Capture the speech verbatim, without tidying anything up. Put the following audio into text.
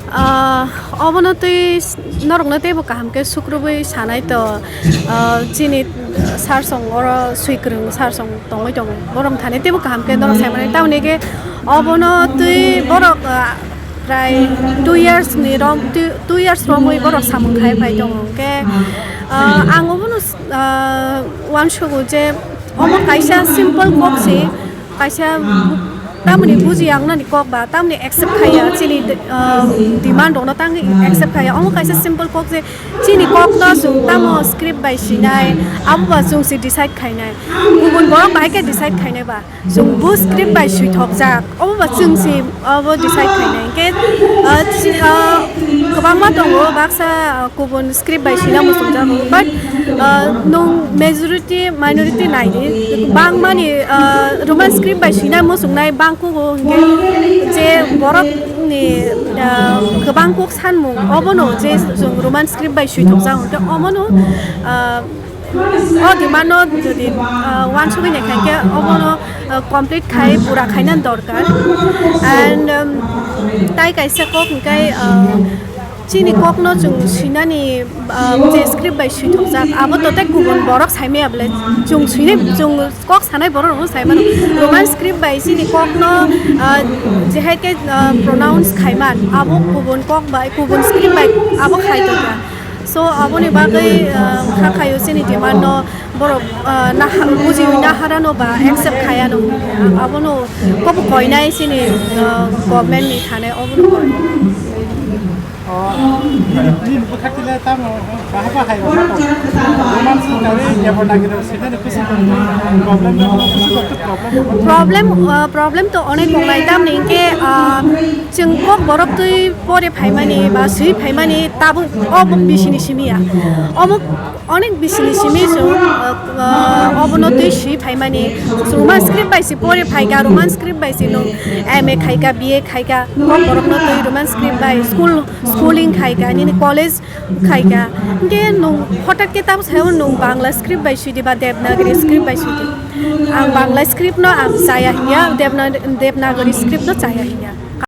Ah, obono twi s-, norokno teibo kaham khe sukrubui sanai to, ah, chini sir song oro swikwrwng sir song tongwi tongo. Borom thani teibo kaham khe norok sai manai. Tamoni khe obono twi borok, ah, prai two years ni rom, two, two years romwi borok samung khai phai tongo. Hwnkhe, ah, ang obono s-, ah, uansugo je omo kaisa simple kok se, kaisa bu-, tamoni buji ang nani kok ba, tamoni accept khaiya, chini, ah, demand rokno tang accept khaiya. Omo kaisa simple kok je chini kokno chwng tamo script bai sinai, abo ba chwng se decide khainai. Kubun borok bahai khe decide khainai ba. Chwng bo script bai swithokjak, obo ba chwng se obo decide khainai. Hwnkhe, ah, chi-, ah, kwbangma tongo, baksa, ah, kubun script bai swina muchungjago, but, ah, nwng majority, minority naidi, bangmani, ah, Roman script bai swina muchungnai bangkugo, hwnkhe je borokni, ah, kwbang kok sanmung, obono je chwng Roman script bai swithokjak, hwnkhe omono, ah, O demand no jodi, ah, uansugwi naikha khe obono, ah, complete khai pura khaina dorkar. And, um, tai kaisa kok hwnkhe, ah, chini kokno chwng swinani, ah, je script bai swithokjak, abo to tei kubun borok saimaya bwle chwng swinai, chwng kok sanai borok rokno saimano. Roman script bai chini kokno, ah, jehai khe, ah, pronounce khaiman, abo kubun kok bai, kubun script bai abo khai tongkha. So, aboni bagwi, ah, wngkha khaio chini demand no borok, ah, naha-, bujiwi naharano ba accept khaiano. Abono kobo koinai chini, ah, government ni thani obono koi. O, nini, nini bwkhaktwile tamo bahai bahai rok tong. Roman script bai Devanagari rok swinani kuchuk tong. Problem no kuchuk tong problem. Problem, ah, problem to onek tongnai tamni hwnkhe, ah, chwng kok borok twi pore phaimani ba swi phaimani tabuk o buk bisini simi ya. Omo onek bisini simi chwng, ah, ah, obono twi swi phaimani. Chwng Roman script bai se pore phaikha, Roman script bai se nwng M A khaikha, B A khaikha, kok borokno twi Roman script bai school, schooling khaikha, nini college khaikha. Hwnkhe nwng hotat khe tamo sayo nwng Bangla script bai swidi ba Devanagari script bai swidi. Ang Bangla script no ang chaya hinya, Devna-, Devanagari script no chaya hinya.